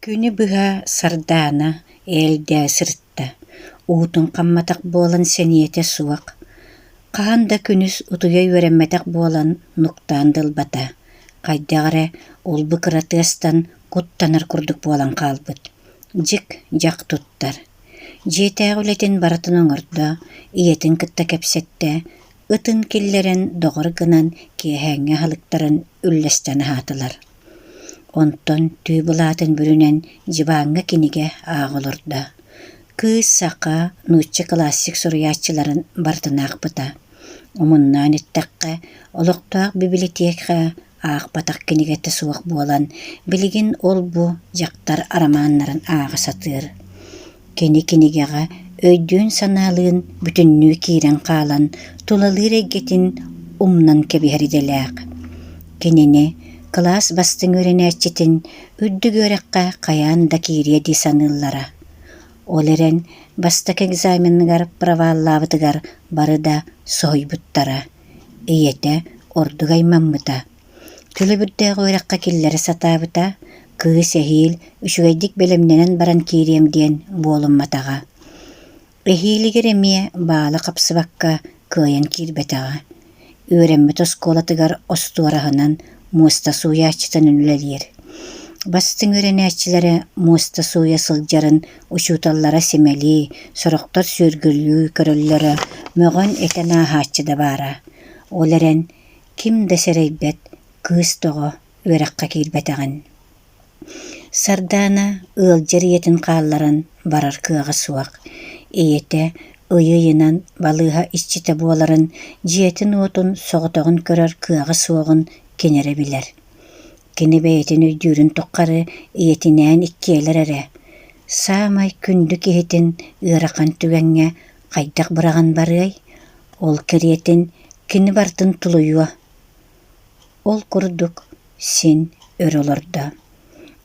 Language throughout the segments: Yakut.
Күнү быһа Сардаана ээлдээ сырытта, уутун хамматах буолан сэниэтэ суох, хаһан да күнүс утуйа үөрэммэтэх буолан нуктаан да ылбата, хайдах эрэ улбу кыра тыастан куттанар курдук буолан хаалбыт, дьик-дьах туттар. Дьиэтээҕи үлэтин барытын оҥордо, ийэтин кытта кэпсэттэ, ытын киллэрэн доҕор гынан киэһээҥҥи аһылыктарын үллэстэн аһаатылар. Онтон түү былаатын бүрүнэн дьыбааҥҥа кинигэ ааҕа олордо. Кыыс саха, нуучча классик суруйааччыларын барытын аахпыта. Омуннаан эттэххэ, олохтоох бибилитиэкэ аахпатах кинигэтэ суох буолан, билигин ол-бу дьахтар арамааннарын ааҕа сатыыр. Кини кинигэҕэ өйдүүн-санаалыын бүтүннүү киирэн хаалан, тулалыыр эйгэтин умнан кэбиһэр идэлээх. Кинини, кылаас бастыҥ үөрэнээччитин, үрдүк үөрэххэ хайаан да киириэ дии саныыллара. Ол эрэн, бастакы экзаменыгар проваллаабытыгар бары да соһуйбуттара. Ийэтэ ордук аймаммыта. Төлөбүрдээх үөрэххэ киллэрэ сатаабыта, кыыс эһиил үчүгэйдик бэлэмнэнэн баран киириэм диэн буолумматаҕа. Эһиилигэр эмиэ баала хапсыбакка кыайан киирбэтэҕэ. Үөрэммит оскуолатыгар остуораһынан муоста сууйааччытынан үлэлиир. Бастыҥ үөрэнээччилэрэ муоста сууйа сылдьарын учууталлара симэлии, сорохтор сүөргүлүү көрөллөрө, мөҕөн-этэн ааһааччы да баара. Ол эрэн Ким да сэрэйбэт кыыс тоҕо үөрэххэ киирбэтэҕин. Сардаана ыалдьар ийэтин хаалларан барар кыаҕа суох. Ийэтэ ыйы-ыйынан балыыһа иччитэ буоларын, дьиэтин-уотун соҕотоҕун көрөр кыаҕа суоҕун кини эрэ билэр. Кини бэйэтин өйдүүрүн тухары ийэтинээн иккиэлэр эрэ. Саамай күндү киһитин ыарахан түгэҥҥэ хайдах быраҕан барыай? Ол кэриэтин кини барытын тулуйуо. Ол курдук син өр олордо.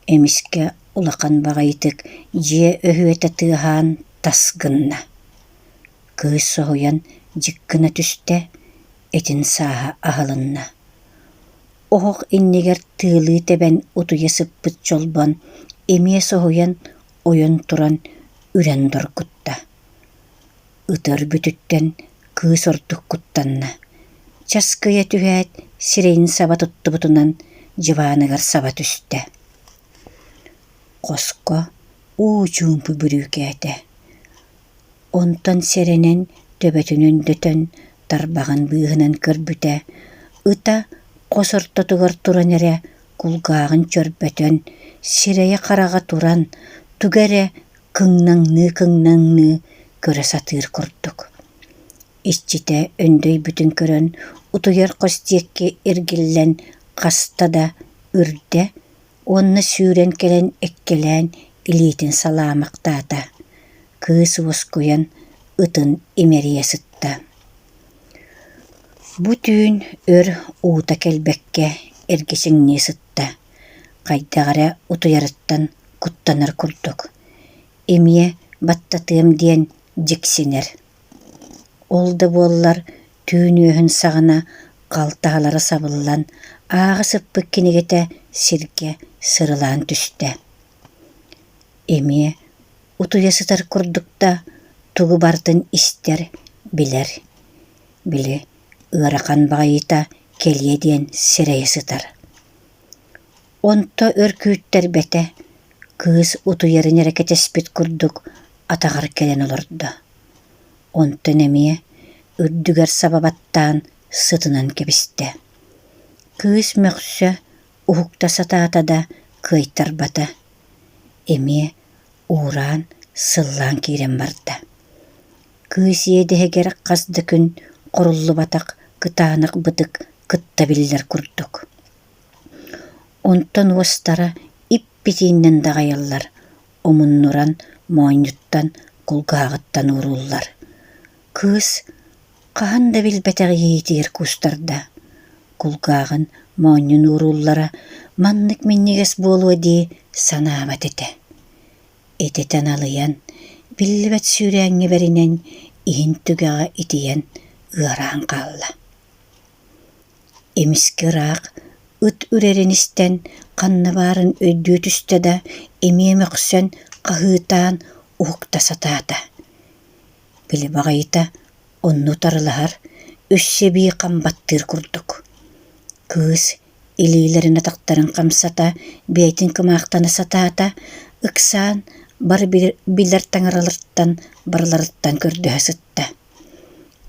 Эмискэ улахан баҕайытык дьиэ өһүөтэ тыаһаан тас гынна. Кыыс соһуйан дьик гына түстэ, этин сааһа аһылынна. Оһох иннигэр тыылыы тэбэн утуйа сыппыт Чолбон эмиэ соһуйан ойон туран үрэн доргутта. Ыта өрбүтүттэн кыыс ордук куттанна, часкыйа түһээт, сирэйин саба туттубутунан дьыбааныгар саба түстэ. Хоско уу чуумпу бүрүүкээтэ. Онтон сэрэнэн төбөтүн өндөтөн, тарбаҕын быыһынан көрбүтэ, ыта хос ортотугар туран эрэ кулгааҕын чөрбөтөн, сирэйэ-хараҕа туран, тугу эрэ кыҥнаҥныы-кыҥнаҥныы көрө сатыыр курдук. Иччитэ өндөйбүтүн көрөн, утуйар хос диэки эргиллэн хаста да үрдэ уонна сүүрэн кэлэн эккэлээн илиитин салаамахтаата. Кыыс уоскуйан ытын имэрийэ сытта. Бу түүн өр уута кэлбэккэ эргичиҥнии сытта, хайдах эрэ утуйарыттан куттанар курдук, эмиэ баттатыам диэн дьиксинэр. Ол да буоллар түүн үөһүн саҕана халтаһалара сабыллан, ааҕа сыппыт кинигэтэ сиргэ сырылаан түстэ. Эмиэ утуйа сытар курдук да тугу барытын истэр, билэр. Били ыарахан баҕайыта кэлиэ диэн сэрэйэ сытар. Онто өр күүттэрбэтэ, кыыс утуйарын эрэ кэтэспит курдук атаҕар кэлэн олордо. Онтон эмиэ үрдүгэр саба баттаан сытынан кэбистэ. Кыыс мөхсө, уһукта сатаата да кыайтарбата. Эмиэ уураан, сыллаан киирэн барда. Кыыс иэдэһигэр хас да күн хоруллубатах кытаанах бытык кытта биллэр курдук. Онтон уостара ип-итиинэн даҕайаллар, омуннуран моонньуттан, кулгааҕыттан уурууллар. Кыыс хаһан да билбэтэх иэйиитигэр куустарда, кулгааҕын моонньун уурууллара маннык минньигэс буолуо дии санаабат этэ. Ититэн алыйан, биллибэт сүүрээҥҥэ бэринэн иһин түгэҕэ итийэн ыараан хаалла. Эмискэ ыраах ыт үрэрин истэн. Ханна баарын өйдүү түстэ да, эмиэ мөхсөн, хаһыытаан уһукта сатаата. Били баҕайыта онно утарылаһар, өссө эбии хам баттыыр курдук. Кыыс илиилэрин атахтарын хамсата, бэйэтин кымаахтана сатаата, ыксаан бары билэр таҥараларыттан барыларыттан көрдөһө сытта.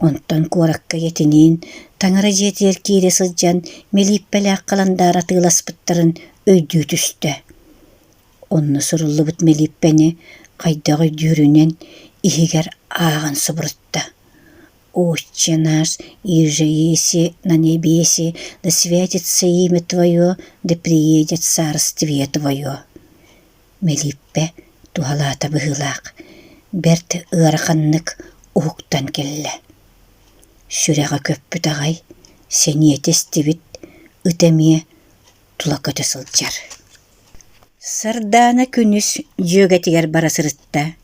Онтон куоракка ийэтиниин таҥара дьиэтигэр киирэ сылдьан мэлииппэлээх халандаар атыыласпыттарын өйдүү түстэ. Онно суруллубут мэлииппэни хайдах өйдүүрүнэн иһигэр ааҕан субурутта: «Отче наш, иже еси на небеси, да святится имя Твое, да приедет царствие Твое» Мэлииппэ туһалаата быһыылаах, бэрт ыараханнык уһуктан кэллэ. Сүрэҕэ көппүт аҕай, сэниэтэ эстибит, ыт эмиэ тула көтө сылдьар. Сардаана күнүс дьүөгэтигэр бара сырытта,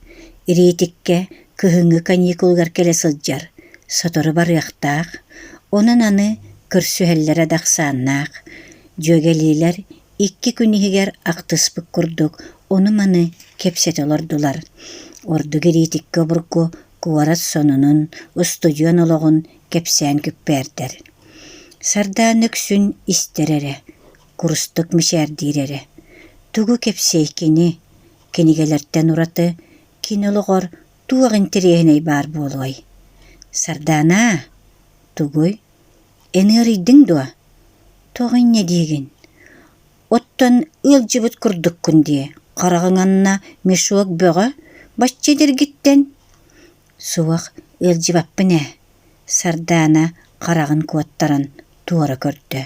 Ириитиккэ кыһыҥҥы каникулугар кэлэ сылдьар, сотору барыахтаах, онон аны көрсүһэллэрэ да ахсааннаах. Дьүөгэлиилэр Икки күн иһигэр ахтыспыт курдук ону-маны кэпсэтэ олордулар. Ордук Ириитиккэ обургу куорат сонунун, устудьуон олоҕун кэпсээн күппээрдэр. Сардаана үксүн истэр эрэ, курустук мичээрдиир эрэ. Тугу кэпсиэй кини, кинигэлэртэн ураты кини олоҕор туох интэриэһинэй баар буолуой? Сардаанаа, тугуй? Эн ыарыйдыҥ дуо? Тоҕо инньэ диигин? Оттон ыалдьыбыт курдуккун дии, хараҕыҥ анна мешок бөҕө, бачча эдэргиттэн Суох, ыалдьыбаппын ээ, Сардаана хараҕын куоттаран туора көрдө.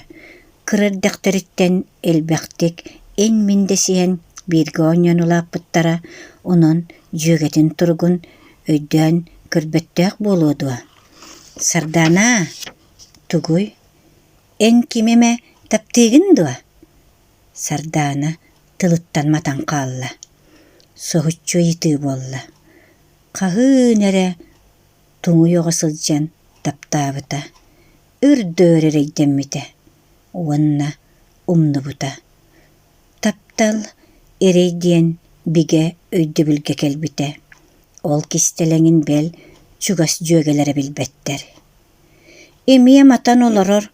Кыра эрдэхтэриттэн элбэхтик эн-мин дэсиһэн бииргэ оонньоон улааппыттара, онон дьүөгэтин туругун өйдөөн көрбөттөөх буолуо дуо? Сардаанаа, тугуй, эн кими эмэ таптыыгын дуо? Сардаана тылыттан матан хаалла. Соһуччу ыйытыы буолла. Хаһыын эрэ туҥуй оҕо сылдьан таптаабыта, өр да өр эрэйдэммитэ уонна умнубута. Таптал эрэй диэн бигэ өйдөбүлгэ кэлбитэ. Ол кистэлэҥин бэл чугас дьүөгэлэрэ билбэттэр. Эмиэ матан олорор,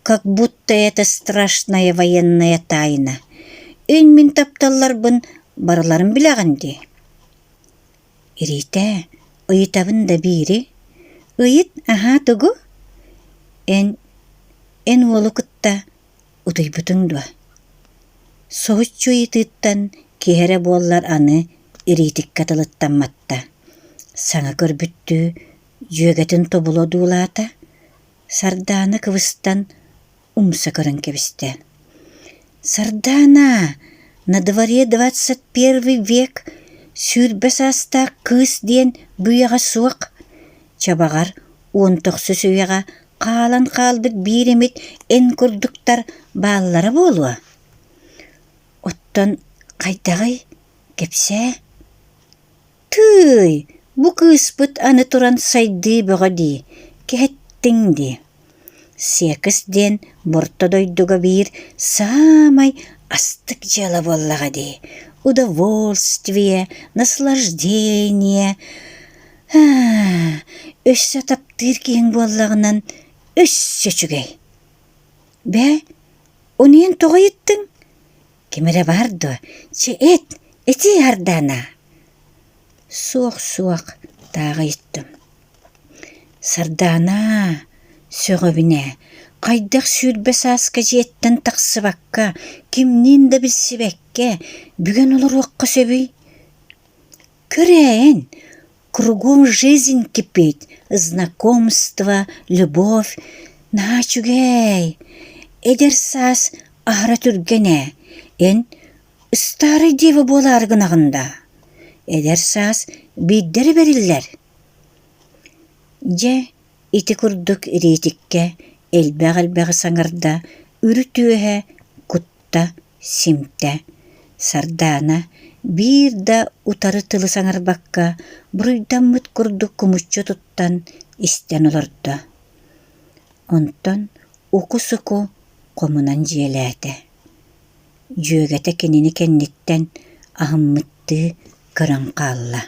как будто это страшная военная тайна. Эн мин тапталларбын барыларын билэҕин дии. Ириитээ, ыйытабын да биири. Ыйыт, аһаа тугу? Эн, эн уолу кытта Утуйбутуҥ дуо? Соһуччу ыйытыыттан киһи эрэ буоллар аны Ириитиккэ тылыттан матта. Саҥа көрбүттүү дьүөгэтин тобулу одуулаата, Сардаана кыбыстан умса көрөн кэбистэ. «Сардаана, на дворе 21 век, 20 саастаах кыыс диэн бу үйэҕэ суох. Чабаҕар 19 үйэҕэ хаалан хаалбыт биир эмит эн курдуктар бааллара буолуо. Оттон хайдаҕый, кэпсээ. Тыый, бу кыыспыт аны туран сайдыы бөҕө дии, кэһэттиҥ дии. Сиэкис диэн орто дойдуга биир саамай астык дьыала буоллаҕа дии. Удовольствие, наслаждение, Аа, өссө таптыыр киһиҥ буоллаҕынан өссө үчүгэй. Бээ, ону эн тоҕо ыйыттыҥ? Ким эрэ баар дуо? Чэ эт, этиий Сардаана. Суох-суох, тааҕы ыйыттым. Сардаана, сөҕөбүн ээ, хайдах 20 сааска дьиэттэн тахсыбакка, кимниин да билсибэккэ бүгэн олоруохха сөбүй? Көрөөн, кругом жизнь кипит, знакомство, любовь наһаа үчүгэй. Эдэр саас аһара түргэн ээ, эн старый дева буолаары гынаҕын даа? Эдэр саас биирдэ эрэ бэриллэр. Дьэ, ити курдук Риитиккэ элбэх-элбэҕи саҥарда, үрүт-үөһэ кутта симтэ. Сардаана биир да утары тылы саҥарбакка, буруйдаммыт курдук кумуччу туттан истэн олордо. Онтон уку-суку хомунан дьиэлээтэ. Дьүөгэтэ кинини кэнниттэн аһыммыттыы көрөн хаалла.